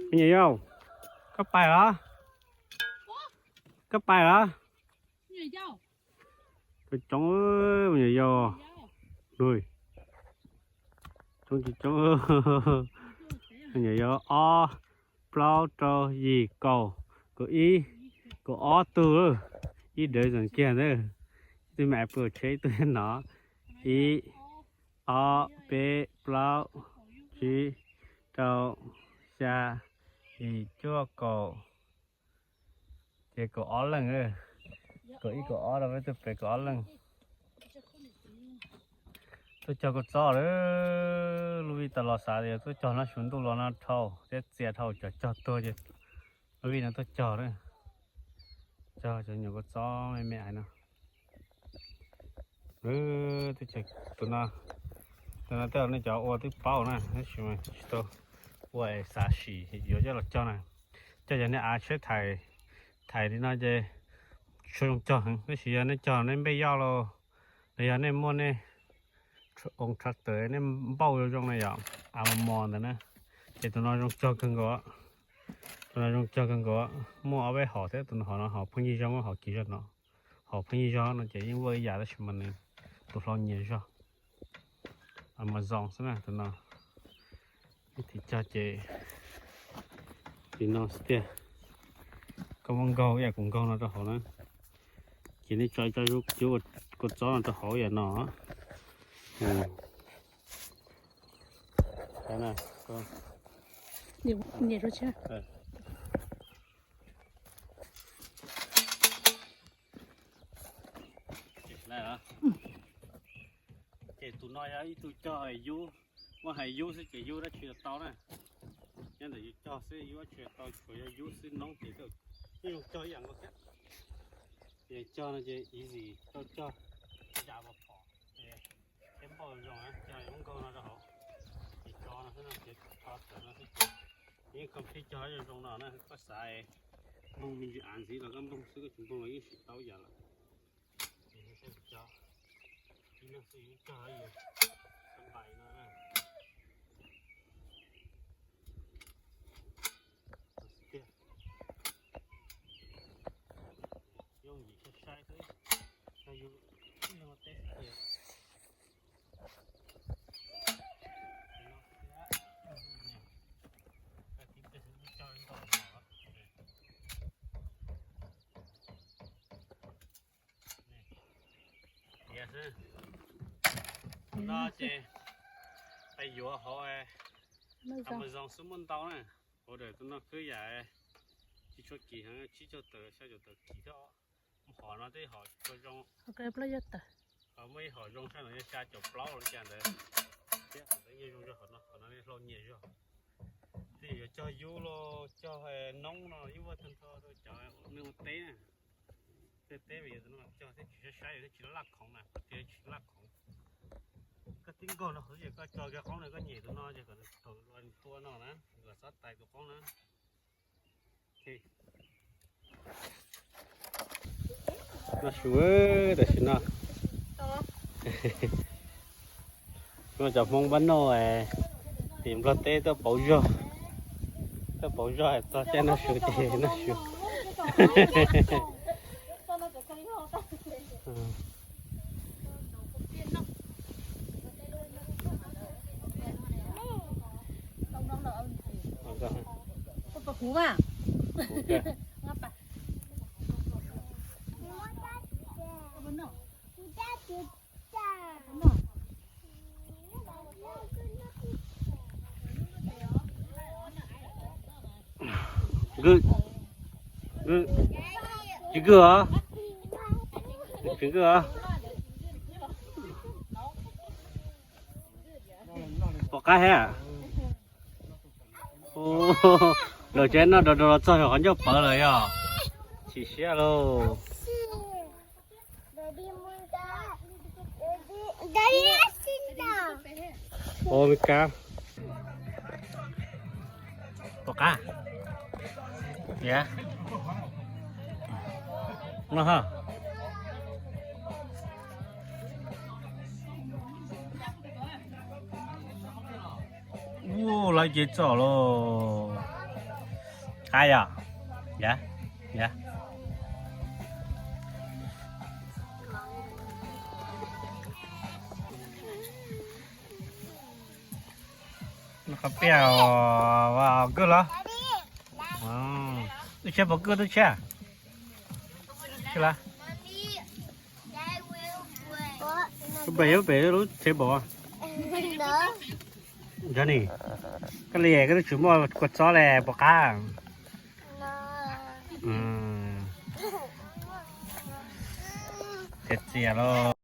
Me nyuam yaus, koj pais los? Koj pais los? Coob coob, me nyuam yaus, coob coob coob. Me nyuam yaus, ob, plaub, rau, yim, kaum, kaum ib, kaum ob tug, ib dawv zees kiag ntawd. Ib tug me pw tsheb, ib tug no. Ib, ob, peb, plaub, tsib, rau, xya, yim, cuaj, kaum, ces kaum ob leej. Kaum ib kaum ob rau peb tug pem kaum ob leej. Tuaj cog kua txob lawm, lub vij tas los xav tias tuaj cog no, xyov ntuj los no dhau thiab txias dhau cov cog tuag ces lub vij no tuaj cog na. Cog cov nyuam kua txob me me ais no. Tus no, tus no tej zaum nej cov ua twb paub na, tab sis mas tsis tau ua es xav sim yuav coj los cog na. Cog yog nej av tsheb thaiv, thaiv li no ces tsuas zoo cog heev, tab sis yog nej cog nej npej yoj los, los yog nej muaj nej oo tractor nej npauj zoo zoo na yom, av mos mos ntawd na, ces tus no zoo cog kawg nkaus. Tus no zoo cog kawg nkaus, muaj ob peb hom thiab, tus no hom no hom pheej yig zoo, hom kiv zog no, hom pheej yig zog no ces yeej ua ib yam tab sis mas nws tus hlau nyias zog. Amazon xwb na tus no. Ib thim cog ces li no xwb tiag. Koj muab nkaug ib yam kuv nkaug no rau hauv na, ces nej tso tso cuab kua txob no rau hauv ib yam no. Ces tus no yog ib tug cog yub, muab hais yub xwb ces yub dab tsi los tau na. Nyob ntawm yus cog xwb yub dab tsi los tau, tsuas yog yub xwb noob ces yeej zoo cog ib yam nkaus thiab. Ces cog no ces easy, tau cog zam los phom ces thiab npauj zoo, cog muab nkaug no rau hauv, ces tso no xwb no ces tso tawm no xwb ces yeej complete cog zoo zoo no na. Koj xav nplooj me ntsis av ntxiv los koj nplooj xwb, koj tsis nplooj los yeej siv tau ib yam lawm. Ces saib kuv cog ib leeg xwb yeej cog yus xab npais no na. Tiag, yooj yim saib saib xwb, yog yus ib leeg ua teb xwb tiag. Tiav xwb. No ces peb yuav hauv Amazon xwb muaj ntau na. Order tus no khwb yam tsis tshua kim heev, tsib caug tawm xya caum tawm kim thiab. Hom no twb hom tsis tshua zoo. Muaj ib hom zoo tshaj no yog xya caum plaub los cas ntawd. Thiab hom ntawd yeej zoo zog, hom no, hom no hlau nyias zog. Twb yog yuav cog yub los cog noob no yeej ua tag nrho rau cov neeg ua teb na. Tej teb mas yog tus no cog thiaj tsis saib saib thiab tsis laj khoov na, qhov tias tsis laj khoov. Koj tib nkaug no qhov ces koj cog kiag qoob no koj nyem tus no ces kom nws thaum los tua no na, kom xob tais tus qoob na. No su, tam sim no muaj cov Hmoob pab noj tim Nplog teb tuaj pauv zog, tuaj pauv zog txog caij noj su ces noj su. Kwv, kwv, tsis kwv os, tsis kwv os. Pom qab thiab. Lawv tsev noj rau rau los txog qhov ncauj pawv lawm yog. Chim siab lauj. Ua me kab. Pom qab. Tiag. No ha. Ua lawv ces txom lauj. Ai yom? Ya, ya. Qhov piaj, kawg los? Wb tsheb puas kawg tub tsheb? Koj pem yuav pem lub tsheb puas? Yog ni, koj li koj twb tsis muaj kua txob li puas qab? Txias txias los.